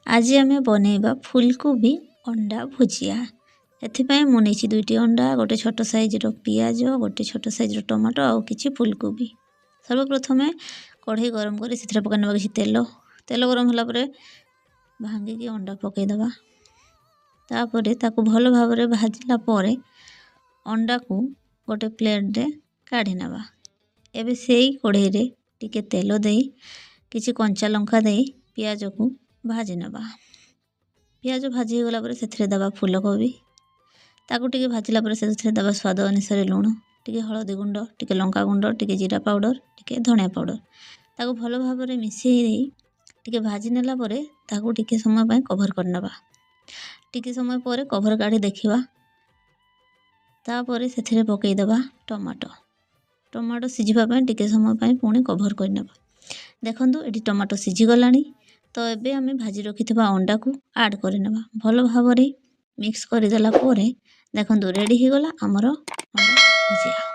ଆଜି ଆମେ ବନେଇବା ଫୁଲକୋବି ଅଣ୍ଡା ଭୁଜିଆ। ଏଥିପାଇଁ ମୁଁ ନେଇଛି ଦୁଇଟି ଅଣ୍ଡା, ଗୋଟେ ଛୋଟ ସାଇଜ୍ର ପିଆଜ, ଗୋଟେ ଛୋଟ ସାଇଜ୍ର ଟମାଟୋ ଆଉ କିଛି ଫୁଲକୋବି। ସର୍ବପ୍ରଥମେ କଢ଼େଇ ଗରମ କରି ସେଥିରେ ପକାଇ ନେବା କିଛି ତେଲ। ତେଲ ଗରମ ହେଲା ପରେ ଭାଙ୍ଗିକି ଅଣ୍ଡା ପକାଇଦେବା। ତାପରେ ତାକୁ ଭଲ ଭାବରେ ଭାଜିଲା ପରେ ଅଣ୍ଡାକୁ ଗୋଟେ ପ୍ଲେଟ୍ରେ କାଢ଼ି ନେବା। ଏବେ ସେଇ କଢ଼େଇରେ ଟିକେ ତେଲ ଦେଇ, କିଛି କଞ୍ଚା ଲଙ୍କା ଦେଇ ପିଆଜକୁ ଭାଜି ନେବା। ପିଆଜ ଭାଜି ହେଇଗଲା ପରେ ସେଥିରେ ଦେବା ଫୁଲକୋବି। ତାକୁ ଟିକେ ଭାଜିଲା ପରେ ସେଥିରେ ଦେବା ସ୍ୱାଦ ଅନୁସାରେ ଲୁଣ, ଟିକେ ହଳଦୀ ଗୁଣ୍ଡ, ଟିକେ ଲଙ୍କା ଗୁଣ୍ଡ, ଟିକେ ଜିରା ପାଉଡ଼ର, ଟିକେ ଧନିଆ ପାଉଡ଼ର। ତାକୁ ଭଲ ଭାବରେ ମିଶାଇ ଦେଇ ଟିକେ ଭାଜି ନେଲା ପରେ ତାକୁ ଟିକେ ସମୟ ପାଇଁ କଭର୍ କରିନେବା। ଟିକେ ସମୟ ପରେ କଭର୍ କାଢ଼ି ଦେଖିବା। ତାପରେ ସେଥିରେ ପକାଇଦେବା ଟମାଟୋ। ଟମାଟୋ ସିଝିବା ପାଇଁ ଟିକେ ସମୟ ପାଇଁ ପୁଣି କଭର୍ କରିନେବା। ଦେଖନ୍ତୁ, ଏଠି ଟମାଟୋ ସିଝିଗଲାଣି। ତ ଏବେ ଆମେ ଭାଜି ରଖିଥିବା ଅଣ୍ଡାକୁ ଆଡ଼୍ କରିନେବା। ଭଲ ଭାବରେ ମିକ୍ସ କରିଦେଲା ପରେ ଦେଖନ୍ତୁ, ରେଡ଼ି ହେଇଗଲା ଆମର ଅଣ୍ଡା ଭୁଜିଆ।